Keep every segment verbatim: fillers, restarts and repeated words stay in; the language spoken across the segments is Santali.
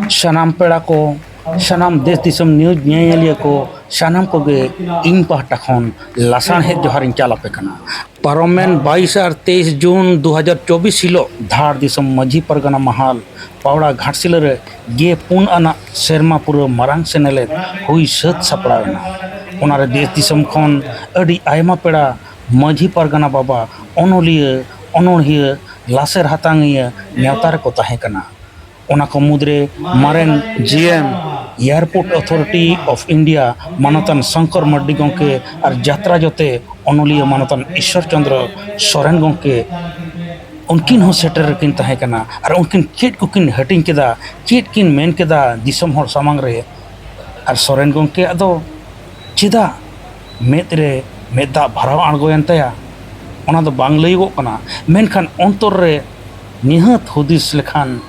ᱥᱟᱱᱟᱢ ᱯᱮᱲᱟ ᱠᱚ, ᱥᱟᱱᱟᱢ ᱫᱮᱥ ᱫᱤᱥᱚᱢ ᱱᱤᱭᱩᱡᱽ ᱧᱮᱧᱮᱞᱤᱭᱟᱹ ᱠᱚ, ᱥᱟᱱᱟᱢ ᱠᱚᱜᱮ ᱤᱧ ᱯᱟᱦᱴᱟ ᱠᱷᱚᱱ ᱞᱟᱥᱟᱬᱦᱮᱫ ᱡᱚᱦᱟᱨᱤᱧ ᱪᱟᱞ ᱟᱯᱮ ᱠᱟᱱᱟ᱾ ᱯᱟᱨᱚᱢᱮᱱ ᱵᱟᱭᱤᱥ ᱟᱨ ᱛᱮᱭᱤᱥ ᱡᱩᱱ ᱫᱩ ᱦᱟᱡᱟᱨ ᱪᱚᱵᱵᱤᱥ ᱦᱤᱞᱳᱜ ᱫᱷᱟᱲ ᱫᱤᱥᱚᱢ ᱢᱟᱹᱡᱷᱤ ᱯᱟᱨᱜᱟᱱᱟ ᱢᱟᱦᱟᱞ ᱯᱟᱣᱲᱟ ᱜᱷᱟᱴᱥᱤᱞᱟᱹ ᱨᱮ ᱜᱮ ᱯᱩᱱ ᱟᱱᱟᱜ ᱥᱮᱨᱢᱟ ᱯᱩᱨᱟᱹᱣ ᱢᱟᱨᱟᱝ ᱥᱮᱱᱮᱞᱮᱫ ᱦᱩᱭ ᱥᱟᱹᱛ ᱥᱟᱯᱲᱟᱣ ᱮᱱᱟ᱾ ᱚᱱᱟᱨᱮ ᱫᱮᱥ ᱫᱤᱥᱚᱢ ᱠᱷᱚᱱ ᱟᱹᱰᱤ ᱟᱭᱢᱟ ᱯᱮᱲᱟ, ᱢᱟᱹᱡᱷᱤ ᱯᱟᱨᱜᱟᱱᱟ ᱵᱟᱵᱟ, ᱚᱱᱚᱞᱤᱭᱟᱹ, ᱚᱱᱚᱬᱦᱤᱭᱟᱹ, ᱞᱟᱥᱮᱨ ᱦᱟᱛᱟᱝᱤᱭᱟᱹ ᱱᱮᱣᱛᱟ ᱨᱮᱠᱚ ᱛᱟᱦᱮᱸ ᱠᱟᱱᱟ᱾ ᱚᱱᱟ ᱠᱚ ᱢᱩᱫᱽᱨᱮ ᱢᱟᱨᱮᱱ ᱡᱤ ᱮᱢ, Airport Authority of India, ᱢᱟᱱᱚᱛᱟᱱ ᱥᱚᱝᱠᱚᱨ ᱢᱟᱨᱰᱤ ᱜᱚᱢᱠᱮ ᱟᱨ ᱡᱟᱛᱨᱟ ᱡᱚᱛᱮ ᱚᱱᱚᱞᱤᱭᱟᱹ ᱢᱟᱱᱚᱛᱟᱱ ᱤᱥᱥᱚᱨ ᱪᱚᱸᱫᱽᱨᱚ ᱥᱚᱨᱮᱱ ᱜᱚᱢᱠᱮ, ᱩᱱᱠᱤᱱ ᱦᱚᱸ ᱥᱮᱴᱮᱨ ᱨᱮᱠᱤᱱ ᱛᱟᱦᱮᱸ ᱠᱟᱱᱟ᱾ ᱟᱨ ᱩᱱᱠᱤᱱ ᱪᱮᱫ ᱠᱚᱠᱤᱱ ᱦᱟᱹᱴᱤᱧ ᱠᱮᱫᱟ, ᱪᱮᱫ ᱠᱤᱱ ᱢᱮᱱ ᱠᱮᱫᱟ ᱫᱤᱥᱚᱢ ᱦᱚᱲ ᱥᱟᱢᱟᱝ ᱨᱮ, ᱟᱨ ᱥᱚᱨᱮᱱ ᱜᱚᱢᱠᱮᱭᱟᱜ ᱫᱚ ᱪᱮᱫᱟᱜ ᱢᱮᱫ ᱨᱮ ᱢᱮᱫ ᱫᱟᱜ ᱵᱷᱟᱨᱟᱣ ᱟᱬᱜᱚᱭᱮᱱ ᱛᱟᱭᱟ, ᱚᱱᱟ ᱫᱚ ᱵᱟᱝ ᱞᱟᱹᱭᱚᱜᱚᱜ ᱠᱟᱱᱟ᱾ ᱢᱮᱱᱠᱷᱟᱱ ᱚᱱᱛᱚᱨ ᱨᱮ ᱱᱤᱦᱟᱹᱛ ᱦᱩᱫᱤᱥ ᱞᱮᱠᱷᱟᱱ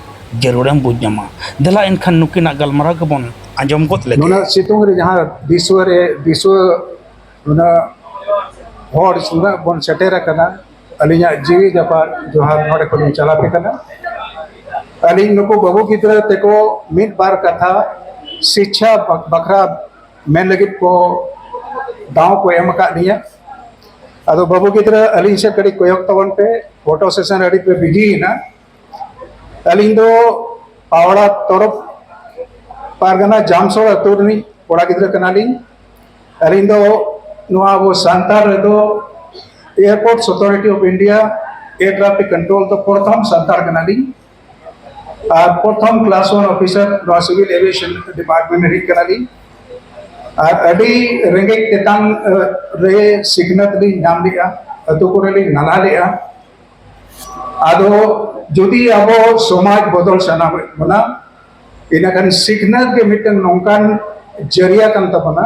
ᱡᱟᱹᱨᱩᱲᱮᱢ ᱵᱩᱡᱽ ᱧᱟᱢᱟ᱾ ᱫᱮᱞᱟ ᱮᱱᱠᱷᱟᱱ ᱱᱩᱠᱤᱱᱟᱜ ᱜᱟᱞᱢᱟᱨᱟᱣ ᱜᱮᱵᱚᱱ ᱟᱸᱡᱚᱢ ᱜᱚᱫ ᱞᱮᱜᱮ᱾ ᱱᱩᱱᱟᱹᱜ ᱥᱤᱛᱩᱝ ᱨᱮ ᱡᱟᱦᱟᱸ ᱫᱤᱥᱣᱟᱹ ᱨᱮ, ᱫᱤᱥᱣᱟᱹ ᱱᱩᱱᱟᱹᱜ ᱦᱚᱲ ᱱᱩᱱᱟᱹᱜ ᱵᱚᱱ ᱥᱮᱴᱮᱨ ᱟᱠᱟᱱᱟ, ᱟᱹᱞᱤᱧᱟᱜ ᱡᱤᱣᱤ ᱡᱟᱯᱟᱜ ᱡᱚᱦᱟᱨ ᱱᱚᱰᱮ ᱠᱷᱚᱱ ᱞᱤᱧ ᱪᱟᱞ ᱟᱯᱮ ᱠᱟᱱᱟ᱾ ᱟᱹᱞᱤᱧ ᱱᱩᱠᱩ ᱵᱟᱹᱵᱩ ᱜᱤᱫᱽᱨᱟᱹ ᱛᱮᱠᱚ ᱢᱤᱫ ᱵᱟᱨ ᱠᱟᱛᱷᱟ ᱥᱤᱪᱪᱷᱟ ᱵᱟ-, ᱵᱟᱠᱷᱨᱟ ᱢᱮᱱ ᱞᱟᱹᱜᱤᱫ ᱠᱚ ᱫᱟᱣ ᱠᱚ ᱮᱢ ᱟᱠᱟᱫ ᱞᱤᱧᱟ᱾ ᱟᱫᱚ ᱵᱟᱹᱵᱩ ᱜᱤᱫᱽᱨᱟᱹ, ᱟᱹᱞᱤᱧ ᱥᱮᱫ ᱠᱟᱹᱴᱤᱡ ᱠᱚᱭᱚᱜ ᱛᱟᱵᱚᱱ ᱯᱮ, ᱯᱷᱳᱴᱳ ᱥᱮᱥᱚᱱ ᱟᱹᱰᱤ ᱯᱮ ᱵᱤᱡᱤᱭᱮᱱᱟ᱾ ᱟᱹᱞᱤᱧ ᱫᱚ ᱯᱟᱣᱲᱟ ᱛᱚᱨᱚᱯ ᱯᱟᱨᱜᱟᱱᱟ ᱡᱟᱢᱥᱚᱲ ᱟᱹᱛᱩ ᱨᱤᱱᱤᱡ ᱠᱚᱲᱟ ᱜᱤᱫᱽᱨᱟᱹ ᱠᱟᱱᱟᱞᱤᱧ᱾ ᱟᱹᱞᱤᱧ ᱫᱚ ᱱᱚᱣᱟ ᱟᱵᱚ ᱥᱟᱱᱛᱟᱲ ᱨᱮᱫᱚ Airports Authority of India Air Traffic Control ᱫᱚ ᱯᱨᱚᱛᱷᱚᱢ ᱥᱟᱱᱛᱟᱲ ᱠᱟᱱᱟᱞᱤᱧ᱾ ᱟᱨ ᱯᱨᱚᱛᱷᱚᱢ class one officer ᱱᱚᱣᱟ Civil Aviation Department ᱨᱤᱱᱤᱡ ᱠᱟᱱᱟᱞᱤᱧ᱾ ᱟᱨ ᱟᱹᱰᱤ ᱨᱮᱸᱜᱮᱡ ᱛᱮᱛᱟᱝ, ᱮ, ᱨᱮ ᱥᱤᱠᱷᱱᱟᱹᱛ ᱞᱤᱧ ᱧᱟᱢ ᱞᱮᱜᱼᱟ, ᱟᱹᱛᱩ ᱠᱚᱨᱮ ᱞᱤᱧ ᱱᱟᱞᱦᱟ ᱞᱮᱜᱼᱟ᱾ ᱟᱫᱚ ᱡᱩᱫᱤ ᱟᱵᱚ ᱥᱚᱢᱟᱡᱽ ᱵᱚᱫᱚᱞ ᱥᱟᱱᱟ ᱵᱚᱱᱟ, ᱤᱱᱟᱹᱠᱷᱟᱱ ᱥᱤᱠᱷᱱᱟᱹᱛ ᱜᱮ ᱢᱤᱫᱴᱟᱝ ᱱᱚᱝᱠᱟᱱ ᱡᱟᱹᱨᱤᱭᱟ ᱠᱟᱱ ᱛᱟᱵᱚᱱᱟ,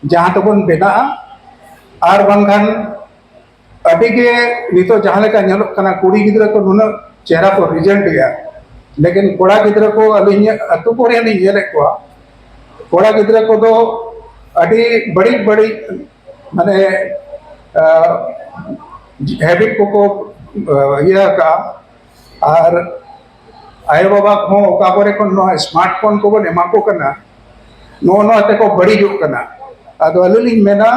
ᱡᱟᱦᱟᱸ ᱛᱮᱵᱚᱱ ᱵᱮᱱᱟᱜᱼᱟ᱾ ᱟᱨ ᱵᱟᱝᱠᱷᱟᱱ ᱟᱹᱰᱤ ᱜᱮ ᱱᱤᱛᱚᱜ ᱡᱟᱦᱟᱸ ᱞᱮᱠᱟ ᱧᱮᱞᱚᱜ ᱠᱟᱱᱟ, ᱠᱩᱲᱤ ᱜᱤᱫᱽᱨᱟᱹ ᱠᱚ ᱱᱩᱱᱟᱹᱜ ᱪᱮᱦᱨᱟ ᱠᱚ result ᱮᱜᱼᱟ, ᱞᱮᱠᱤᱱ ᱠᱚᱲᱟ ᱜᱤᱫᱽᱨᱟᱹ ᱠᱚ ᱟᱹᱞᱤᱧ ᱟᱹᱛᱩ ᱠᱚᱨᱮ ᱞᱤᱧ ᱧᱮᱞᱮᱫ ᱠᱚᱣᱟ, ᱠᱚᱲᱟ ᱜᱤᱫᱽᱨᱟᱹ ᱠᱚᱫᱚ ᱟᱹᱰᱤ ᱵᱟᱹᱲᱤᱡ ᱵᱟᱹᱲᱤᱡ ᱢᱟᱱᱮ ᱦᱮᱵᱤᱴ ᱠᱚᱠᱚ ᱤᱭᱟᱹ ᱟᱠᱟᱫᱼᱟ᱾ ᱟᱨ ᱟᱭᱳᱼᱵᱟᱵᱟ ᱠᱚᱦᱚᱸ ᱚᱠᱟ ᱠᱚᱨᱮ ᱠᱷᱚᱱ ᱱᱚᱣᱟ ᱥᱢᱟᱨᱴᱯᱷᱳᱱ ᱠᱚᱵᱚᱱ ᱮᱢᱟ ᱠᱚ ᱠᱟᱱᱟ, ᱱᱚᱜᱼᱚ ᱱᱚᱣᱟ ᱛᱮᱠᱚ ᱵᱟᱹᱲᱤᱡᱚᱜ ᱠᱟᱱᱟ᱾ ᱟᱫᱚ ᱟᱹᱞᱤᱧ ᱞᱤᱧ ᱢᱮᱱᱟ,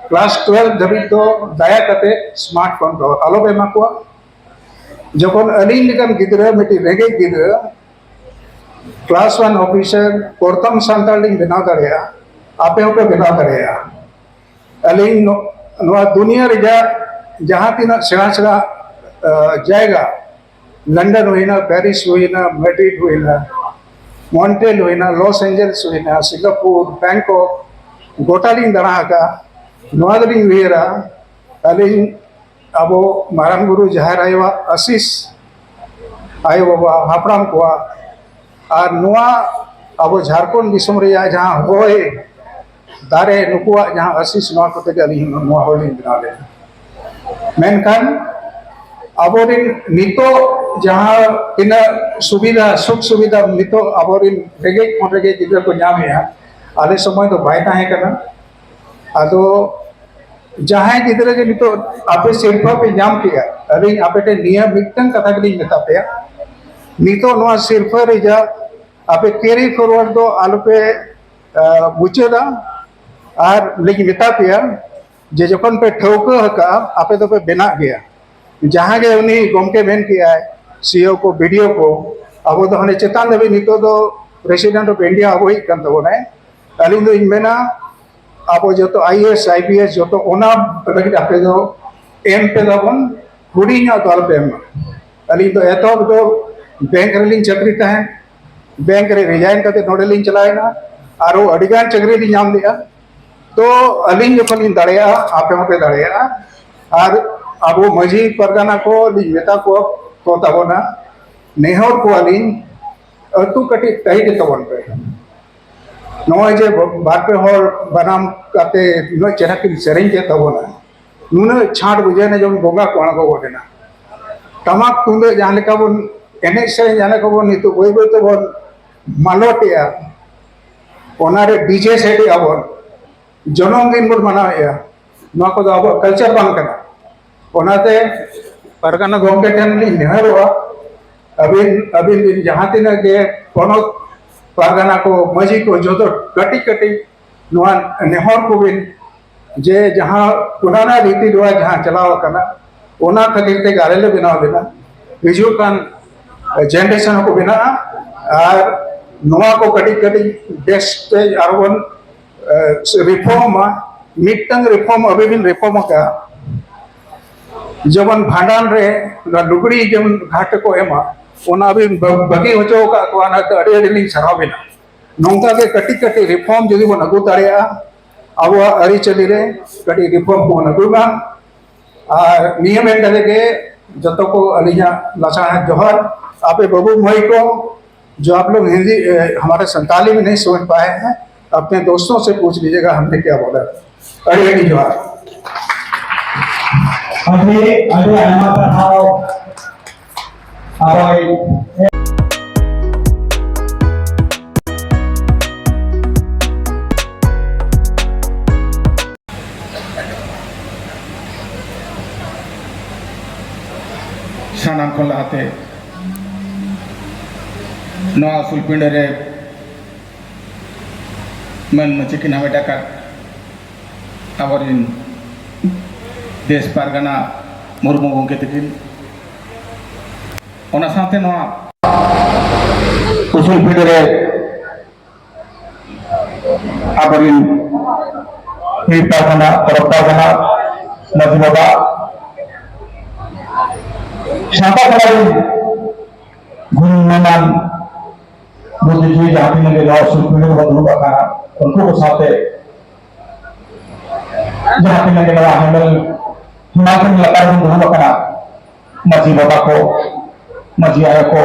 ᱠᱞᱟᱥ ᱴᱩᱭᱮᱞᱵᱷ ᱫᱷᱟᱹᱵᱤᱡ ᱫᱚ ᱫᱟᱭᱟ ᱠᱟᱛᱮ ᱥᱢᱟᱨᱴᱯᱷᱳᱱ ᱫᱚ ᱟᱞᱚᱯᱮ ᱮᱢᱟ ᱠᱚᱣᱟ᱾ ᱡᱚᱠᱷᱚᱱ ᱟᱹᱞᱤᱧ ᱞᱮᱠᱟᱱ ᱜᱤᱫᱽᱨᱟᱹ, ᱢᱤᱫᱴᱤᱡ ᱨᱮᱸᱜᱮᱡ ᱜᱤᱫᱽᱨᱟᱹ, ᱠᱞᱟᱥ ᱚᱣᱟᱱ ᱚᱯᱷᱤᱥᱟᱨ, ᱯᱨᱚᱛᱷᱚᱢ ᱥᱟᱱᱛᱟᱲ ᱞᱤᱧ ᱵᱮᱱᱟᱣ ᱫᱟᱲᱮᱭᱟᱜᱼᱟ, ᱟᱯᱮ ᱦᱚᱸᱯᱮ ᱵᱮᱱᱟᱣ ᱫᱟᱲᱮᱭᱟᱜᱼᱟ᱾ ᱟᱹᱞᱤᱧ ᱱᱚᱣᱟ ᱫᱩᱱᱤᱭᱟᱹ ᱨᱮᱭᱟᱜ ᱡᱟᱦᱟᱸ ᱛᱤᱱᱟᱹᱜ ᱥᱮᱬᱟ ᱥᱮᱬᱟ ᱡᱟᱭᱜᱟ, ᱞᱚᱱᱰᱚᱱ ᱦᱩᱭᱱᱟ, ᱯᱮᱨᱤᱥ ᱦᱩᱭᱱᱟ, ᱢᱮᱰᱨᱤᱰ ᱦᱩᱭᱱᱟ, ᱢᱚᱱᱴᱨᱮᱞ ᱦᱩᱭᱱᱟ, ᱞᱚᱥ ᱮᱧᱡᱮᱞᱥ ᱦᱩᱭᱱᱟ, ᱥᱤᱝᱜᱟᱯᱩᱨ, ᱵᱮᱝᱠᱚᱠ, ᱜᱚᱴᱟ ᱞᱤᱧ ᱫᱟᱬᱟ ᱟᱠᱟᱫᱼᱟ᱾ ᱱᱚᱣᱟ ᱫᱚᱞᱤᱧ ᱩᱭᱦᱟᱹᱨᱟ, ᱟᱹᱞᱤᱧ ᱟᱵᱚ ᱢᱟᱨᱟᱝ ᱵᱩᱨᱩ ᱡᱟᱦᱮᱨ ᱟᱭᱳᱣᱟᱜ ᱟᱥᱤᱥ, ᱟᱭᱳᱼᱵᱟᱵᱟ ᱦᱟᱯᱲᱟᱢ ᱠᱚᱣᱟᱜ, ᱟᱨ ᱱᱚᱣᱟ ᱟᱵᱚ ᱡᱷᱟᱲᱠᱷᱚᱸᱰ ᱫᱤᱥᱚᱢ ᱨᱮᱭᱟᱜ ᱡᱟᱦᱟᱸ ᱦᱚᱭ ᱫᱟᱨᱮ, ᱱᱩᱠᱩᱣᱟᱜ ᱡᱟᱦᱟᱸ ᱟᱥᱤᱥ, ᱱᱚᱣᱟ ᱠᱚᱛᱮ ᱜᱮ ᱟᱹᱞᱤᱧ ᱱᱚᱣᱟ ᱦᱚᱭ ᱞᱤᱧ ᱵᱮᱱᱟᱣ ᱞᱮᱫᱟ᱾ ᱢᱮᱱᱠᱷᱟᱱ ᱟᱵᱚᱨᱮᱱ ᱱᱤᱛᱚᱜ ᱡᱟᱦᱟᱸ ᱛᱤᱱᱟᱹᱜ ᱥᱩᱵᱤᱫᱷᱟ, ᱥᱩᱠ ᱥᱩᱵᱤᱫᱷᱟ ᱱᱤᱛᱚᱜ ᱟᱵᱚᱨᱮᱱ ᱨᱮᱸᱜᱮᱡ ᱠᱷᱚᱱ ᱨᱮᱸᱜᱮᱡ ᱜᱤᱫᱽᱨᱟᱹ ᱠᱚ ᱧᱟᱢᱮᱫᱼᱟ, ᱟᱞᱮ ᱥᱚᱢᱚᱭ ᱫᱚ ᱵᱟᱭ ᱛᱟᱦᱮᱸ ᱠᱟᱱᱟ᱾ ᱟᱫᱚ ᱡᱟᱦᱟᱸᱭ ᱜᱤᱫᱽᱨᱟᱹ ᱜᱮ ᱱᱤᱛᱚᱜ ᱟᱯᱮ ᱥᱤᱨᱯᱷᱟᱹ ᱯᱮ ᱧᱟᱢ ᱠᱮᱜᱼᱟ, ᱟᱹᱞᱤᱧ ᱟᱯᱮ ᱴᱷᱮᱱ ᱱᱤᱭᱟᱹ ᱢᱤᱫᱴᱟᱝ ᱠᱟᱛᱷᱟ ᱜᱮᱞᱤᱧ ᱢᱮᱛᱟ ᱯᱮᱭᱟ, ᱱᱤᱛᱚᱜ ᱱᱚᱣᱟ ᱥᱤᱨᱯᱷᱟᱹ ᱨᱮᱭᱟᱜ ᱟᱯᱮ ᱠᱮᱨᱤ ᱯᱷᱚᱨᱣᱟᱨᱰ ᱫᱚ ᱟᱞᱚᱯᱮ ᱢᱩᱪᱟᱹᱫᱟ᱾ ᱟᱨ ᱞᱤᱧ ᱢᱮᱛᱟ ᱯᱮᱭᱟ ᱡᱮ ᱡᱚᱠᱷᱚᱱ ᱯᱮ ᱴᱷᱟᱹᱣᱠᱟᱹ ᱟᱠᱟᱫᱼᱟ, ᱟᱯᱮ ᱫᱚᱯᱮ ᱵᱮᱱᱟᱜ ᱜᱮᱭᱟ᱾ ᱡᱟᱦᱟᱸ ᱜᱮ ᱩᱱᱤ ᱜᱚᱢᱠᱮ ᱢᱮᱱ ᱠᱮᱜᱼᱟᱭ, ᱥᱤ ᱤ ᱳ ᱠᱚ, ᱵᱤ ᱰᱤ ᱳ ᱠᱚ, ᱟᱵᱚ ᱫᱚ ᱦᱟᱱᱮ ᱪᱮᱛᱟᱱ ᱫᱷᱟᱹᱵᱤᱡ ᱱᱤᱛᱚᱜ ᱫᱚ ᱯᱨᱮᱥᱤᱰᱮᱱᱴ ᱚᱯᱷ ᱤᱱᱰᱤᱭᱟ ᱟᱵᱚᱭᱤᱡ ᱠᱟᱱ ᱛᱟᱵᱚᱱᱟᱭ᱾ ᱟᱹᱞᱤᱧ ᱫᱚᱧ ᱢᱮᱱᱟ, ᱟᱵᱚ ᱡᱚᱛᱚ I A S, I P S ᱡᱚᱛᱚ ᱚᱱᱟ ᱞᱟᱹᱜᱤᱫ ᱟᱯᱮ ᱫᱚ ᱮᱢ ᱯᱮ ᱛᱟᱵᱚᱱ, ᱦᱩᱰᱤᱧᱟᱜ ᱫᱚ ᱟᱞᱚᱯᱮ ᱮᱢᱟ᱾ ᱟᱹᱞᱤᱧ ᱫᱚ ᱮᱛᱚᱦᱚᱵ ᱫᱚ ᱵᱮᱝᱠ ᱨᱮᱞᱤᱧ ᱪᱟᱹᱠᱨᱤ ᱛᱟᱦᱮᱸᱫ, ᱵᱮᱝᱠ ᱨᱮ ᱨᱤᱡᱟᱭᱤᱱ ᱠᱟᱛᱮ ᱱᱚᱰᱮ ᱞᱤᱧ ᱪᱟᱞᱟᱣᱮᱱᱟ, ᱟᱨᱚ ᱟᱹᱰᱤᱜᱟᱱ ᱪᱟᱹᱠᱨᱤ ᱞᱤᱧ ᱧᱟᱢ ᱞᱮᱜᱼᱟ᱾ ᱛᱚ ᱟᱹᱞᱤᱧ ᱡᱚᱠᱷᱚᱱ ᱞᱤᱧ ᱫᱟᱲᱮᱭᱟᱜᱼᱟ, ᱟᱯᱮ ᱦᱚᱸᱯᱮ ᱫᱟᱲᱮᱭᱟᱜᱼᱟ᱾ ᱟᱨ ᱟᱵᱚ ᱢᱟᱹᱡᱷᱤ ᱯᱟᱨᱜᱟᱱᱟ ᱠᱚ ᱞᱤᱧ ᱢᱮᱛᱟ ᱠᱚ, ᱠᱚ ᱛᱟᱵᱚᱱᱟ, ᱱᱮᱦᱚᱨ ᱠᱚᱣᱟᱞᱤᱧ, ᱟᱹᱛᱩ ᱠᱟᱹᱴᱤᱡ ᱴᱟᱭᱤᱴ ᱛᱟᱵᱚᱱ ᱯᱮ᱾ ᱱᱚᱜᱼᱚᱭ ᱡᱮ ᱵᱟᱨ ᱯᱮ ᱦᱚᱲ ᱵᱟᱱᱟᱢ ᱠᱟᱛᱮ ᱱᱩᱱᱟᱹᱜ ᱪᱮᱦᱨᱟ ᱠᱤᱱ ᱥᱮᱨᱮᱧ ᱠᱮᱫ ᱛᱟᱵᱚᱱᱟ, ᱱᱩᱱᱟᱹᱜ ᱪᱷᱟᱸᱴ ᱵᱩᱡᱷᱟᱹᱣᱱᱟ, ᱡᱮᱢᱚᱱ ᱵᱚᱸᱜᱟ ᱠᱚ ᱟᱬᱜᱚ ᱜᱚᱫ ᱮᱱᱟ᱾ ᱴᱟᱢᱟᱠ ᱛᱩᱢᱫᱟᱹᱜ ᱡᱟᱦᱟᱸ ᱞᱮᱠᱟ ᱵᱚᱱ ᱮᱱᱮᱡ ᱥᱮᱨᱮᱧ, ᱡᱟᱦᱟᱸ ᱞᱮᱠᱟ ᱵᱚᱱ ᱱᱤᱛᱚᱜ ᱵᱟᱹᱭ ᱵᱟᱹᱭ ᱛᱮᱵᱚᱱ ᱢᱟᱞᱚᱴᱮᱜᱼᱟ, ᱚᱱᱟᱨᱮ ᱰᱤᱡᱮ ᱥᱮᱴ ᱮᱜᱼᱟ ᱵᱚᱱ, ᱡᱚᱱᱚᱢ ᱫᱤᱱ ᱵᱚᱱ ᱢᱟᱱᱟᱣᱮᱜᱼᱟ᱾ ᱱᱚᱣᱟ ᱠᱚᱫᱚ ᱟᱵᱚᱣᱟᱜ ᱠᱟᱞᱪᱟᱨ ᱵᱟᱝ ᱠᱟᱱᱟ᱾ ᱚᱱᱟᱛᱮ ᱯᱟᱨᱜᱟᱱᱟ ᱜᱚᱢᱠᱮ ᱴᱷᱮᱱ ᱞᱤᱧ ᱱᱮᱦᱚᱨᱚᱜᱼᱟ, ᱟᱹᱵᱤᱱ, ᱟᱹᱵᱤᱱ ᱨᱤᱱ ᱡᱟᱦᱟᱸ ᱛᱤᱱᱟᱹᱜ ᱜᱮ ᱯᱚᱱᱚᱛ ᱯᱟᱨᱜᱟᱱᱟ ᱠᱚ, ᱢᱟᱹᱡᱷᱤ ᱠᱚ, ᱡᱚᱛᱚ ᱠᱟᱹᱴᱤᱡ ᱠᱟᱹᱴᱤᱡ ᱱᱚᱣᱟ ᱱᱮᱦᱚᱨ ᱠᱚᱵᱤᱱ, ᱡᱮ ᱡᱟᱦᱟᱸ ᱯᱩᱨᱟᱱᱟ ᱨᱤᱛᱤ ᱨᱮᱣᱟᱡᱽ ᱡᱟᱦᱟᱸ ᱪᱟᱞᱟᱣ ᱟᱠᱟᱱᱟ, ᱚᱱᱟ ᱠᱷᱟᱹᱛᱤᱨ ᱛᱮᱜᱮ ᱟᱞᱮ ᱞᱮ ᱵᱮᱱᱟᱣ ᱞᱮᱫᱟ᱾ ᱦᱤᱡᱩᱜ ᱠᱟᱱ ᱡᱮᱱᱟᱨᱮᱥᱚᱱ ᱦᱚᱸᱠᱚ ᱵᱮᱱᱟᱜᱼᱟ᱾ ᱟᱨ ᱱᱚᱣᱟ ᱠᱚ ᱠᱟᱹᱴᱤᱡ ᱠᱟᱹᱴᱤᱡ ᱵᱮᱥ ᱛᱮ ᱟᱨᱵᱚᱱ ᱨᱤᱯᱷᱚᱨᱢᱟ᱾ ᱢᱤᱫᱴᱟᱝ ᱨᱤᱯᱷᱚᱨᱢ ᱟᱹᱵᱤᱱ ᱵᱤᱱ ᱨᱤᱯᱷᱚᱨᱢ ᱟᱠᱟᱫᱼᱟ, ᱡᱮᱢᱚᱱ ᱵᱷᱟᱸᱰᱟᱱ ᱨᱮ ᱚᱱᱟ ᱞᱩᱜᱽᱲᱤ ᱡᱮᱢᱚᱱ ᱜᱷᱟᱴ ᱨᱮᱠᱚ ᱮᱢᱟ, ᱚᱱᱟ ᱵᱤᱱ ᱵᱟ- ᱵᱟᱹᱜᱤ ᱦᱚᱪᱚ ᱟᱠᱟᱫ ᱠᱚᱣᱟ, ᱚᱱᱟᱛᱮ ᱟᱹᱰᱤ ᱟᱹᱰᱤ ᱞᱤᱧ ᱥᱟᱨᱦᱟᱣ ᱵᱤᱱᱟ᱾ ᱱᱚᱝᱠᱟ ᱜᱮ ᱠᱟᱹᱴᱤᱡ ᱠᱟᱹᱴᱤᱡ ᱨᱤᱯᱷᱚᱨᱢ ᱡᱩᱫᱤ ᱵᱚᱱ ᱟᱹᱜᱩ ᱫᱟᱲᱮᱭᱟᱜᱼᱟ, ᱟᱵᱚᱣᱟᱜ ᱟᱹᱨᱤᱪᱟᱹᱞᱤ ᱨᱮ ᱠᱟᱹᱴᱤᱡ ᱨᱤᱯᱷᱚᱨᱢ ᱵᱚᱱ ᱟᱹᱜᱩᱭ ᱢᱟ᱾ ᱟᱨ ᱱᱤᱭᱟᱹ ᱢᱮᱱ ᱠᱟᱛᱮ ᱜᱮ ᱡᱚᱛᱚ ᱠᱚ ᱟᱹᱞᱤᱧᱟᱜ ᱞᱟᱥᱟᱲᱦᱮᱫ ᱡᱚᱦᱟᱨ᱾ ᱟᱯᱮ ᱵᱟᱹᱵᱩ ᱢᱟᱹᱭ ᱠᱚ, जो आप लोग हिंदी, ए, हमारे संताली में नहीं समझ पाए हैं, अपने दोस्तों से पूछ लीजिएगा हमने क्या बोला। अरे, अरे, जोहार। ᱟᱹᱰᱤ, ᱟᱹᱰᱤ ᱟᱭᱢᱟ ᱥᱟᱨᱦᱟᱣ᱾ ᱟᱨ ᱥᱟᱱᱟᱢ ᱠᱷᱚᱱ ᱞᱟᱦᱟᱛᱮ ᱱᱚᱣᱟ ᱩᱥᱩᱞ ᱯᱤᱸᱰᱟᱹ ᱨᱮ ᱢᱟᱹᱱ ᱢᱟᱹᱪᱤ ᱠᱤᱱ ᱦᱟᱢᱮᱴ ᱟᱠᱟᱫ ᱟᱵᱚᱨᱮᱱ ᱫᱮᱥ ᱯᱟᱨᱜᱟᱱᱟ ᱢᱩᱨᱢᱩ ᱜᱚᱢᱠᱮ ᱛᱟᱹᱠᱤᱱ, ᱚᱱᱟ ᱥᱟᱶᱛᱮ ᱱᱚᱣᱟ ᱩᱥᱩᱞ ᱯᱤᱸᱰᱟᱹ ᱨᱮ ᱟᱵᱚᱨᱮᱱ ᱯᱤᱲ ᱯᱟᱨᱜᱟᱱᱟ, ᱯᱚᱨᱚᱵᱽ ᱯᱟᱨᱜᱟᱱᱟ, ᱢᱟᱹᱡᱷᱤ ᱵᱟᱵᱟ, ᱥᱟᱶᱛᱟ ᱛᱟᱞᱟ ᱨᱮᱱ ᱜᱩᱱᱢᱟᱱᱟᱱ ᱵᱩᱫᱽᱫᱷᱤᱡᱤᱵᱤ ᱡᱟᱦᱟᱸ ᱛᱤᱱᱟᱹᱜ ᱜᱮ ᱱᱚᱣᱟ ᱥᱩᱨ ᱠᱚᱨᱮ ᱵᱚᱱ ᱫᱩᱲᱩᱵ ᱟᱠᱟᱱᱟ, ᱩᱱᱠᱩ ᱠᱚ ᱥᱟᱶᱛᱮ ᱡᱟᱦᱟᱸ ᱛᱤᱱᱟᱹᱜ ᱜᱮ ᱱᱚᱣᱟ ᱦᱮᱢᱮᱞ ᱦᱮᱢᱟᱞ ᱞᱟᱛᱟᱨ ᱨᱮᱵᱚᱱ ᱫᱩᱲᱩᱵ ᱟᱠᱟᱱᱟ, ᱢᱟᱹᱡᱷᱤ ᱵᱟᱵᱟ ᱠᱚ, ᱢᱟᱹᱡᱷᱤ ᱟᱭᱳ ᱠᱚ,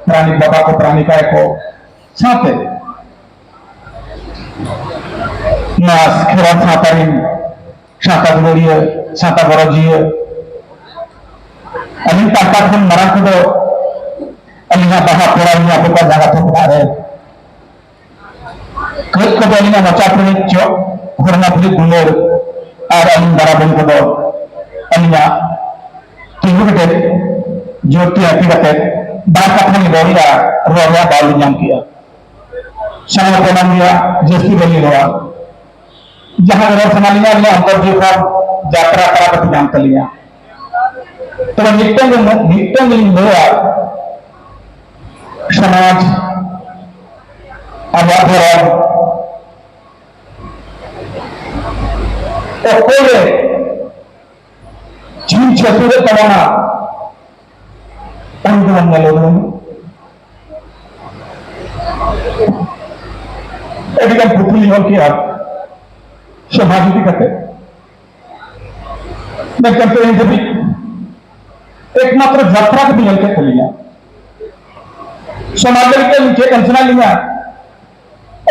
ᱯᱟᱨᱟᱱᱤᱠ ᱵᱟᱵᱟ ᱠᱚ, ᱯᱟᱨᱟᱱᱤᱠ ᱟᱭᱳ ᱠᱚ, ᱥᱟᱶᱛᱮ ᱱᱚᱣᱟ ᱠᱷᱮᱨᱣᱟᱞ ᱥᱟᱶᱛᱟ ᱨᱮᱱ ᱥᱟᱶᱛᱟ ᱫᱩᱞᱟᱹᱲᱤᱭᱟᱹ, ᱥᱟᱶᱛᱟ ᱜᱚᱨᱚᱡᱤᱭᱟᱹ, ᱟᱹᱞᱤᱧ ᱯᱟᱦᱴᱟ ᱠᱷᱚᱱ ᱢᱟᱨᱟᱝ ᱠᱚᱫᱚ ᱟᱹᱞᱤᱧᱟᱜ ᱵᱟᱦᱟ ᱯᱚᱲᱟ ᱞᱤᱧ ᱟᱯᱮ ᱠᱚᱣᱟ ᱡᱟᱸᱜᱟ ᱛᱷᱩᱢ ᱨᱮ᱾ ᱠᱟᱹᱡ ᱠᱚᱫᱚ ᱟᱹᱞᱤᱧᱟᱜ ᱢᱚᱪᱟ ᱯᱷᱩᱞᱤᱡ ᱪᱚᱜ, ᱦᱚᱲᱢᱚ ᱯᱷᱩᱞᱤᱡ ᱫᱩᱞᱟᱹᱲ, ᱟᱨ ᱟᱹᱞᱤᱧ ᱫᱟᱨᱟ ᱵᱚᱱ ᱠᱚᱫᱚ ᱟᱹᱞᱤᱧᱟᱜ ᱛᱤᱸᱜᱩ ᱠᱮᱴᱮᱡ ᱡᱳᱨ ᱛᱮ ᱟᱹᱛᱤ ᱠᱟᱛᱮ ᱵᱟᱨ ᱠᱟᱛᱷᱟ ᱞᱤᱧ ᱨᱚᱲ ᱮᱫᱟ, ᱨᱚᱲ ᱨᱮᱭᱟᱜ ᱫᱟᱣ ᱞᱤᱧ ᱧᱟᱢ ᱠᱮᱫᱼᱟ᱾ ᱥᱟᱱᱟᱢ ᱠᱚ ᱮᱢᱟᱱ ᱜᱮᱭᱟ, ᱡᱟᱹᱥᱛᱤ ᱵᱟᱹᱞᱤᱧ ᱨᱚᱲᱟ᱾ ᱡᱟᱦᱟᱸ ᱨᱚᱲ ᱥᱟᱱᱟ ᱞᱤᱧᱟ, ᱟᱹᱞᱤᱧᱟᱜ ᱚᱱᱛᱚᱨ ᱡᱤᱣᱤ ᱠᱷᱚᱱ ᱡᱟᱛᱨᱟ ᱛᱟᱞᱟ ᱛᱮ ᱧᱟᱢ ᱛᱟᱹᱞᱤᱧᱟ᱾ ᱛᱚᱵᱮ ᱢᱤᱫᱴᱟᱝ ᱜᱮ, ᱢᱤᱫᱴᱟᱝ ᱜᱮᱞᱤᱧ ᱞᱟᱹᱭᱟ, ᱥᱚᱢᱟᱡᱽ, ᱟᱵᱚᱣᱟᱜ ᱫᱷᱚᱨᱚᱢ, ᱚᱠᱚᱭ ᱨᱮ ᱪᱷᱤᱢ ᱪᱷᱟᱹᱛᱩᱨᱮᱫ ᱛᱟᱵᱚᱱᱟ, ᱩᱱᱤ ᱫᱚᱵᱚᱱ ᱧᱮᱞ ᱩᱨᱩᱢ᱾ ᱟᱹᱰᱤᱜᱟᱱ ᱯᱩᱛᱷᱤ ᱞᱤᱧ ᱚᱞ ᱠᱮᱜᱼᱟ ᱥᱚᱢᱟᱡᱽ ᱤᱫᱤ ᱠᱟᱛᱮ, ᱢᱮᱱᱠᱷᱟᱱ ᱛᱮᱦᱮᱧ ᱫᱷᱟᱹᱵᱤᱡ ᱮᱠᱢᱟᱛᱨᱚ ᱡᱟᱛᱨᱟ ᱜᱮᱵᱤᱱ ᱧᱮᱞ ᱠᱮᱫ ᱛᱟᱹᱞᱤᱧᱟ᱾ ᱥᱚᱢᱟᱡᱽ ᱞᱟᱹᱜᱤᱫ ᱛᱮ ᱟᱹᱞᱤᱧ ᱪᱮᱫ ᱮᱢ ᱥᱟᱱᱟᱭᱮᱫ ᱞᱤᱧᱟ,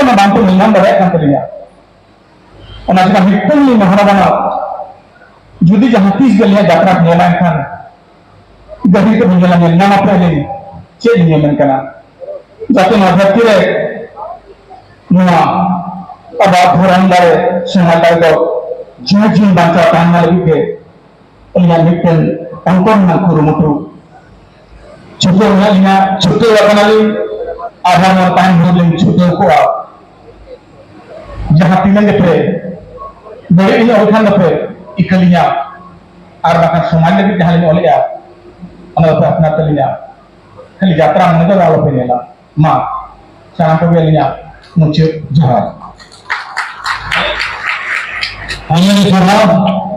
ᱚᱱᱟ ᱵᱟᱝᱠᱚ ᱧᱮᱞ ᱧᱟᱢ ᱫᱟᱲᱮᱭᱟᱜ ᱠᱟᱱ ᱛᱟᱹᱞᱤᱧᱟ᱾ ᱚᱱᱟ ᱪᱮᱠᱟ ᱢᱤᱫᱴᱟᱝ ᱞᱤᱧ ᱱᱮᱦᱚᱨ ᱟᱵᱚᱱᱟ, ᱡᱩᱫᱤ ᱡᱟᱦᱟᱸ ᱛᱤᱥ ᱜᱮ ᱟᱹᱞᱤᱧᱟᱜ ᱡᱟᱛᱨᱟ ᱠᱚ ᱧᱮᱞᱟ, ᱮᱱᱠᱷᱟᱱ ᱜᱟᱹᱦᱤᱨ ᱛᱮᱵᱚᱱ ᱧᱮᱞᱟ, ᱧᱮᱞ ᱧᱟᱢ ᱟᱯᱮ ᱟᱹᱞᱤᱧ ᱪᱮᱫ ᱞᱤᱧ ᱢᱮᱢᱮᱱ ᱠᱟᱱᱟ᱾ ᱡᱟᱛᱮ ᱱᱚᱣᱟ ᱫᱷᱟᱹᱨᱛᱤ ᱨᱮ ᱱᱚᱣᱟ ᱟᱵᱚᱣᱟᱜ ᱫᱷᱚᱨᱚᱢ ᱫᱟᱲᱮ, ᱥᱚᱢᱟᱡᱽ ᱫᱟᱲᱮ ᱫᱚ ᱡᱤᱣᱤ ᱡᱤᱣᱤ ᱵᱟᱧᱪᱟᱣ ᱛᱟᱦᱮᱱ ᱢᱟ ᱞᱟᱹᱜᱤᱫ ᱜᱮ ᱟᱹᱞᱤᱧᱟᱜ ᱢᱤᱫᱴᱮᱱ ᱚᱱᱠᱟᱱ ᱨᱮᱱᱟᱜ ᱠᱩᱨᱩᱢᱩᱴᱩ ᱪᱷᱩᱴᱟᱹᱣ ᱢᱮᱱᱟᱜ ᱞᱤᱧᱟ, ᱪᱷᱩᱴᱟᱹᱣ ᱟᱠᱟᱱᱟᱞᱤᱧ, ᱟᱨᱦᱚᱸ ᱱᱚᱣᱟ ᱛᱟᱭᱚᱢ ᱦᱚᱸ ᱞᱤᱧ ᱪᱷᱩᱴᱟᱹᱣ ᱠᱚᱜᱼᱟ᱾ ᱡᱟᱦᱟᱸ ᱛᱤᱱᱟᱹᱜ ᱜᱮᱯᱮ ᱵᱟᱹᱲᱤᱡ ᱞᱤᱧ ᱚᱞ ᱠᱷᱟᱱ ᱫᱚᱯᱮ ᱤᱠᱟᱹ ᱞᱤᱧᱟ, ᱟᱨ ᱵᱟᱠᱷᱟᱱ ᱥᱚᱢᱟᱡᱽ ᱞᱟᱹᱜᱤᱫ ᱡᱟᱦᱟᱸ ᱞᱤᱧ ᱚᱞᱮᱜᱼᱟ, ᱚᱱᱟ ᱫᱚᱯᱮ ᱟᱯᱱᱟᱨ ᱛᱟᱹᱞᱤᱧᱟ᱾ ᱠᱷᱟᱹᱞᱤ ᱡᱟᱛᱨᱟ ᱢᱚᱱᱮ ᱫᱚ ᱟᱞᱚᱯᱮ ᱧᱮᱞᱟ᱾ ᱢᱟ, ᱥᱟᱱᱟᱢ ᱠᱚᱜᱮ ᱟᱹᱞᱤᱧᱟᱜ ᱢᱩᱪᱟᱹᱫ ᱡᱚᱦᱟᱨ᱾ ᱟᱭᱢᱟ ᱜᱮ ᱥᱟᱨᱦᱟᱣ᱾